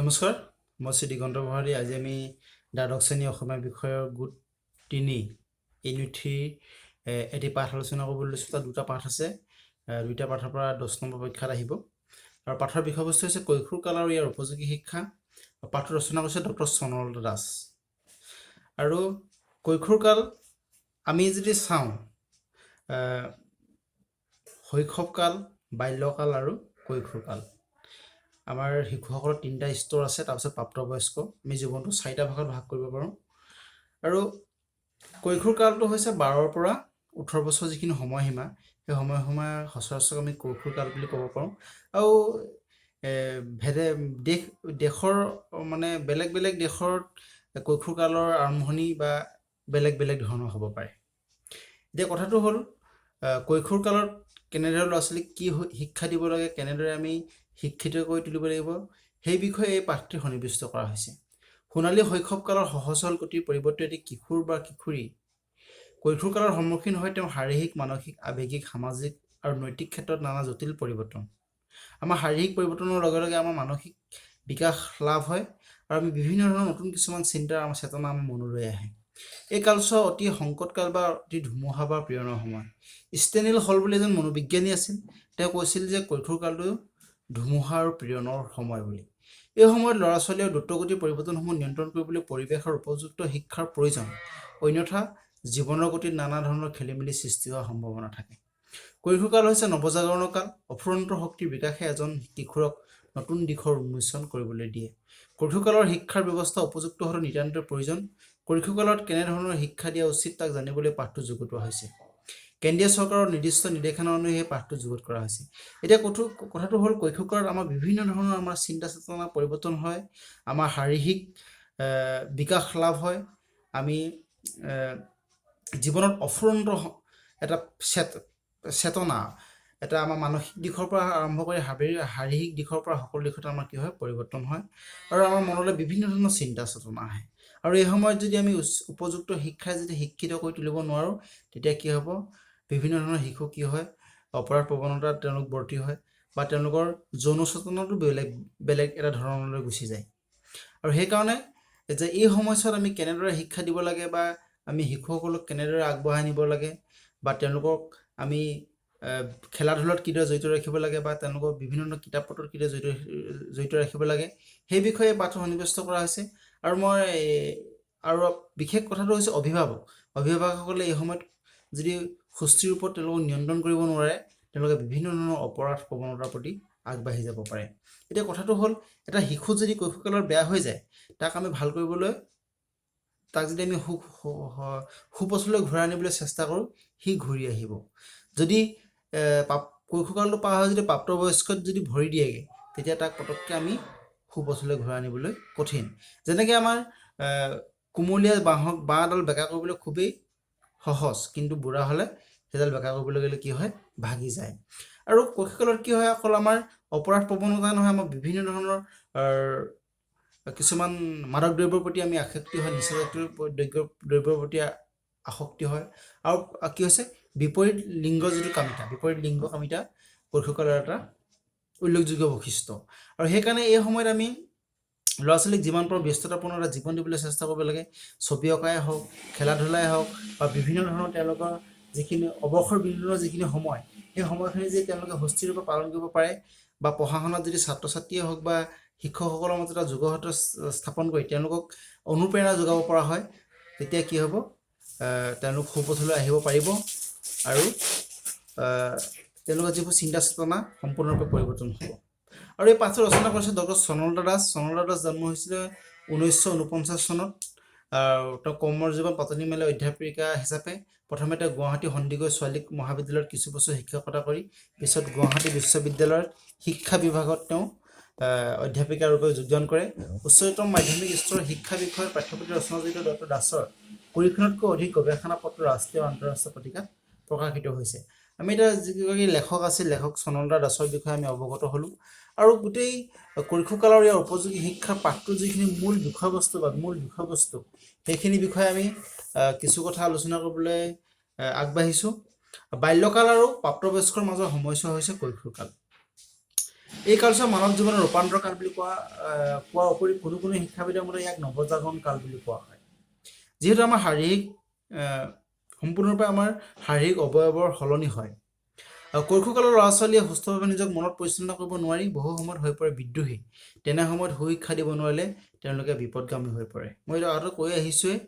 নমস্কাৰ, মই শ্ৰী দিগন্ত ভৰালী। আজি আমি দ্বাদশ শ্ৰেণী অসমীয়া বিষয়ৰ গোট 3, ইউনিট 3ৰ এটি পাঠ আলোচনা কৰিবলৈ লৈছোঁ। তাত দুটা পাঠ আছে। দুইটা পাঠৰ পৰা 10 নম্বৰ পৰীক্ষাত আহিব আৰু পাঠৰ বিষয়বস্তু হৈছে কৈশোৰ কাল আৰু ইয়াৰ উপযোগী শিক্ষা। পাঠটো ৰচনা কৰিছে ডক্টৰ স্বৰ্ণলতা দাস। আৰু কৈশোৰ কাল আমি যদি চাওঁ, শৈশৱকাল, বাল্যকাল আৰু কৈশোৰ কাল, আমাৰ শিশুসকলৰ তিনিটা স্তৰ আছে। তাৰপিছত প্ৰাপ্তবয়স্ক। আমি জীৱনটো চাৰিটা ভাগত ভাগ কৰিব পাৰোঁ। আৰু কৈশোৰ কালটো হৈছে 12ৰ পৰা 18 বছৰ যিখিনি সময়সীমা, সেই সময়সীমা সচৰাচৰ আমি কৈশোৰ কাল বুলি ক'ব পাৰোঁ। আৰু ভেদে দেশ দেশৰ মানে বেলেগ বেলেগ দেশত কৈশোৰ কালৰ আৰম্ভণি বা বেলেগ বেলেগ ধৰণৰ হ'ব পাৰে। এতিয়া কথাটো হ'ল, কৈশোৰ কালত কেনেদৰে ল'ৰা ছোৱালীক কি শিক্ষা দিব লাগে, কেনেদৰে আমি শিক্ষিত কৰি তুলিব লাগিব, সেই বিষয়ে এই পাঠটি সন্নিৱিষ্ট কৰা হৈছে। সোণালী শৈশৱ কালৰ সহজ সৰল গতিৰ পৰিৱৰ্তে এটি কিশোৰ বা কিশোৰী কৈশোৰ কালৰ সন্মুখীন হৈ তেওঁৰ শাৰীৰিক, মানসিক, আৱেগিক, সামাজিক আৰু নৈতিক ক্ষেত্ৰত নানা জটিল পৰিৱৰ্তন। আমাৰ শাৰীৰিক পৰিৱৰ্তনৰ লগে লগে আমাৰ মানসিক বিকাশ লাভ হয় আৰু আমি বিভিন্ন ধৰণৰ নতুন কিছুমান চিন্তা, আমাৰ চেতনা আমাৰ মনলৈ আহে। এই কালছোৱা অতি সংকটকাল বা অতি ধুমুহা বা পীড়নৰ সময়। ষ্টেনলি হল বুলি এজন মনোবিজ্ঞানী আছিল। তেওঁ কৈছিল যে কৈশোৰ কালটো ধুমুহা আৰু পীড়নৰ সময় বুলি। এই সময়ত ল'ৰা ছোৱালীৰ দ্ৰুতগতিৰ পৰিৱৰ্তনসমূহ নিয়ন্ত্ৰণ কৰিবলৈ পৰিৱেশ আৰু উপযুক্ত শিক্ষাৰ প্ৰয়োজন, অন্যথা জীৱনৰ গতিত নানা ধৰণৰ খেলি মেলি সৃষ্টি হোৱাৰ সম্ভাৱনা থাকে। কৈশোৰ কাল হৈছে নৱজাগৰণৰ কাল। অফুৰন্ত শক্তিৰ বিকাশে এজন কিশোৰক নতুন দিশৰ উন্মোচন কৰিবলৈ দিয়ে। কৈশোৰ কালৰ শিক্ষাৰ ব্যৱস্থা উপযুক্ত হোৱাটো নিতান্ত প্ৰয়োজন। কৈশোৰ কালত কেনেধৰণৰ শিক্ষা দিয়া উচিত, তাক জানিবলৈ পাঠটো যুগুতোৱা হৈছে। কেন্দ্ৰীয় চৰকাৰৰ নিৰ্দিষ্ট নিৰ্দেশনা অনুসৰি সেই পাঠটো যুগুত কৰা হৈছে। এতিয়া কথাটো হ'ল, কৈশোৰ কালত আমাৰ বিভিন্ন ধৰণৰ আমাৰ চিন্তা চেতনা পৰিৱৰ্তন হয়, আমাৰ শাৰীৰিক বিকাশ লাভ হয়, আমি জীৱনত অফুৰন্ত এটা চেতনা এটা আমাৰ মানসিক দিশৰ পৰা আৰম্ভ কৰি শাৰীৰিক দিশৰ পৰা সকলো দিশতে আমাৰ কি হয়, পৰিৱৰ্তন হয় আৰু আমাৰ মনলৈ বিভিন্ন ধৰণৰ চিন্তা চেতনা আহে। আৰু এই সময়ত যদি আমি উপযুক্ত শিক্ষাই যদি শিক্ষিত কৰি তুলিব নোৱাৰোঁ, তেতিয়া কি হ'ব? বিভিন্ন ধৰণৰ শিশু কি হয়, অপৰাধ প্ৰৱণতাত তেওঁলোক বৰ্তি হয় বা তেওঁলোকৰ যৌন চেতনাটো বেলেগ বেলেগ এটা ধৰণলৈ গুচি যায়। আৰু সেইকাৰণে যে এই সময়ছোৱাত আমি কেনেদৰে শিক্ষা দিব লাগে বা আমি শিশুসকলক কেনেদৰে আগবঢ়াই নিব লাগে বা তেওঁলোকক আমি খেলা ধূলাত কিদৰে জড়িত ৰাখিব লাগে বা তেওঁলোকক বিভিন্ন ধৰণৰ কিতাপ পত্ৰত কিদৰে জড়িত জড়িত ৰাখিব লাগে, সেই বিষয়ে পাঠটো সন্নিৱিষ্ট কৰা হৈছে। আৰু মই আৰু বিশেষ কথাটো হৈছে, অভিভাৱকসকলে এই সময়ত যদি সুস্থিৰ ৰূপত তেওঁলোকক নিয়ন্ত্ৰণ কৰিব নোৱাৰে, তেওঁলোকে বিভিন্ন ধৰণৰ অপৰাধ প্ৰৱণতাৰ প্ৰতি আগবাঢ়ি যাব পাৰে। এতিয়া কথাটো হ'ল, এটা শিশু যদি কৈশোৰকালত বেয়া হৈ যায়, তাক আমি ভাল কৰিবলৈ, তাক যদি আমি সুপথলৈ ঘূৰাই আনিবলৈ চেষ্টা কৰোঁ, সি ঘূৰি আহিব। যদি কৈশোৰকালটো পাৰ হৈ যদি প্ৰাপ্তবয়স্কত যদি ভৰি দিয়েগৈ, তেতিয়া তাক পটককৈ আমি সুপথলৈ ঘূৰাই আনিবলৈ কঠিন। যেনেকৈ আমাৰ কুমলীয়া বাঁহক বাঁহডাল বেকা কৰিবলৈ খুবেই সহজ, কিন্তু বুঢ়া হ'লে সেইডাল বেকা কৰিবলৈ গ'লে কি হয়, ভাগি যায়। আৰু কৈশোৰকালত কি হয়, অকল আমাৰ অপৰাধ প্ৰৱণতা নহয়, আমাৰ বিভিন্ন ধৰণৰ কিছুমান মাদক দ্ৰব্যৰ প্ৰতি আমি আসক্তি হয়, নিচাজাতীয় দ্ৰব্যৰ প্ৰতি আসক্তি হয়। আৰু কি হৈছে, বিপৰীত লিংগ যিটো কামিতা, বিপৰীত লিংগ কামিতা কৈশোৰকালৰ এটা উল্লেখযোগ্য বৈশিষ্ট্য। আৰু সেইকাৰণে এই সময়ত আমি ল'ৰা ছোৱালীক যিমান পাৰোঁ ব্যস্ততাপূৰ্ণ এটা জীৱন দিবলৈ চেষ্টা কৰিব লাগে। ছবি অঁকাই হওক, খেলা ধূলাই হওক বা বিভিন্ন ধৰণৰ তেওঁলোকৰ যিখিনি অৱসৰ বিনোদনৰ যিখিনি সময়, সেই সময়খিনি যদি তেওঁলোকে সুস্থিৰ ৰূপে পালন কৰিব পাৰে বা পঢ়া শুনাত যদি ছাত্ৰ ছাত্ৰীয়ে হওক বা শিক্ষকসকলৰ মাজত এটা যোগসূত্ৰ স্থাপন কৰি তেওঁলোকক অনুপ্ৰেৰণা যোগাব পৰা হয়, তেতিয়া কি হ'ব, তেওঁলোক সুপথলৈ আহিব পাৰিব আৰু তেওঁলোকৰ যিবোৰ চিন্তা চেতনা সম্পূৰ্ণৰূপে পৰিৱৰ্তন হ'ব। আৰু এই পাঠটো ৰচনা কৰিছে ডক্টৰ স্বৰ্ণলতা দাস। স্বৰ্ণলতা দাস জন্ম হৈছিলে 1949 চনত আৰু তেওঁ কৰ্মজীৱন পাতনি মেলে অধ্যাপিকা হিচাপে। প্ৰথমে তেওঁ গুৱাহাটী সন্দিকৈ ছোৱালী মহাবিদ্যালয়ত কিছু বছৰ শিক্ষকতা কৰি পিছত গুৱাহাটী বিশ্ববিদ্যালয়ত শিক্ষা বিভাগত তেওঁ অধ্যাপিকা ৰূপে যোগদান কৰে। উচ্চতম মাধ্যমিক স্তৰৰ শিক্ষা বিষয়ৰ পাঠ্যপুথি ৰচনা জড়িত ডক্টৰ দাসৰ 20খনতকৈ অধিক গৱেষণা পত্ৰ ৰাষ্ট্ৰীয় আৰু আন্তঃৰাষ্ট্ৰীয় পত্ৰিকাত প্ৰকাশিত হৈছে। আমি এতিয়া যিগৰাকী লেখক আছিল, লেখক স্বৰ্ণলতা দাসৰ বিষয়ে আমি অৱগত হ'লোঁ। আৰু গোটেই কৈশোৰকালৰ ইয়াৰ উপযোগী শিক্ষাৰ পাঠটোৰ যিখিনি মূল বিষয়বস্তু বা মূল বিষয়বস্তু, সেইখিনি বিষয়ে আমি কিছু কথা আলোচনা কৰিবলৈ আগবাঢ়িছোঁ। বাল্যকাল আৰু প্ৰাপ্তবয়স্কৰ মাজৰ সময়ছোৱা হৈছে কৈশোৰকাল। এই কালছোৱা মানৱ জীৱনৰ ৰূপান্তৰ কাল বুলি কোৱাৰ উপৰি কোনো কোনো শিক্ষাবিদৰ মতে ইয়াক নৱজাগৰণ কাল বুলি কোৱা হয়। যিহেতু আমাৰ শাৰীৰিক সম্পূৰ্ণৰূপে আমাৰ শাৰীৰিক অৱয়ৱৰ সলনি হয় আৰু কৈশোৰকালৰ ল'ৰা ছোৱালীয়ে সুস্থভাৱে নিজক মনত পৰিচালনা কৰিব নোৱাৰি বহু সময়ত হৈ পৰে বিদ্ৰোহী। তেনে সময়ত সুশিক্ষা দিব নোৱাৰিলে তেওঁলোকে বিপদগামী হৈ পৰে। মই এইটো আগতে কৈ আহিছোঁৱেই।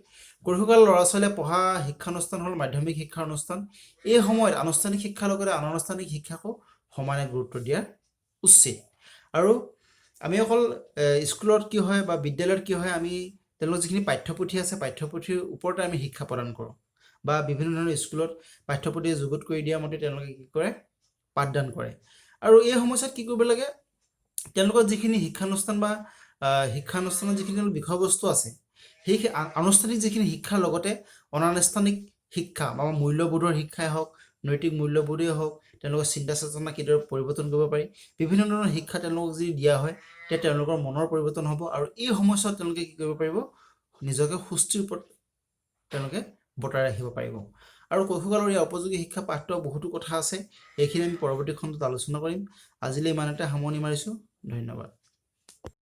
কৈশোৰকালৰ ল'ৰা ছোৱালীয়ে পঢ়া শিক্ষানুষ্ঠান হ'ল মাধ্যমিক শিক্ষাৰ অনুষ্ঠান। এই সময়ত আনুষ্ঠানিক শিক্ষাৰ লগতে অনানুষ্ঠানিক শিক্ষাকো সমানে গুৰুত্ব দিয়া উচিত। আৰু আমি অকল স্কুলত কি হয় বা বিদ্যালয়ত কি হয়, আমি তেওঁলোকৰ যিখিনি পাঠ্যপুথি আছে, পাঠ্যপুথিৰ ওপৰতে আমি শিক্ষা প্ৰদান কৰোঁ বা বিভিন্ন ধৰণৰ স্কুলত পাঠ্যপুথি যুগুত কৰি দিয়া মতে তেওঁলোকে কি কৰে, পাঠদান কৰে। আৰু এই সময়ছোৱাত কি কৰিব লাগে? তেওঁলোকৰ যিখিনি শিক্ষানুষ্ঠান বা শিক্ষানুষ্ঠানত যিখিনি বিষয়বস্তু আছে, সেই আনুষ্ঠানিক যিখিনি শিক্ষাৰ লগতে অনানুষ্ঠানিক শিক্ষা বা মূল্যবোধৰ শিক্ষাই হওক, নৈতিক মূল্যবোধেই হওক, তেওঁলোকৰ চিন্তা চেতনা কিদৰে পৰিৱৰ্তন কৰিব পাৰি, বিভিন্ন ধৰণৰ শিক্ষা তেওঁলোকক যদি দিয়া হয়, তেতিয়া তেওঁলোকৰ মনৰ পৰিৱৰ্তন হ'ব আৰু এই সময়ছোৱাত তেওঁলোকে কি কৰিব পাৰিব? নিজকে সুস্থিৰ ওপৰত তেওঁলোকে বৰ্তাই ৰাখিব পাৰিব। আৰু কৈশোৰকালৰ এই উপযোগী শিক্ষা পাঠটোৰ বহুতো কথা আছে। এইখিনি আমি পৰৱৰ্তী খণ্ডত আলোচনা কৰিম। আজিলৈ ইমানতে সামৰণি মাৰিছোঁ। ধন্যবাদ।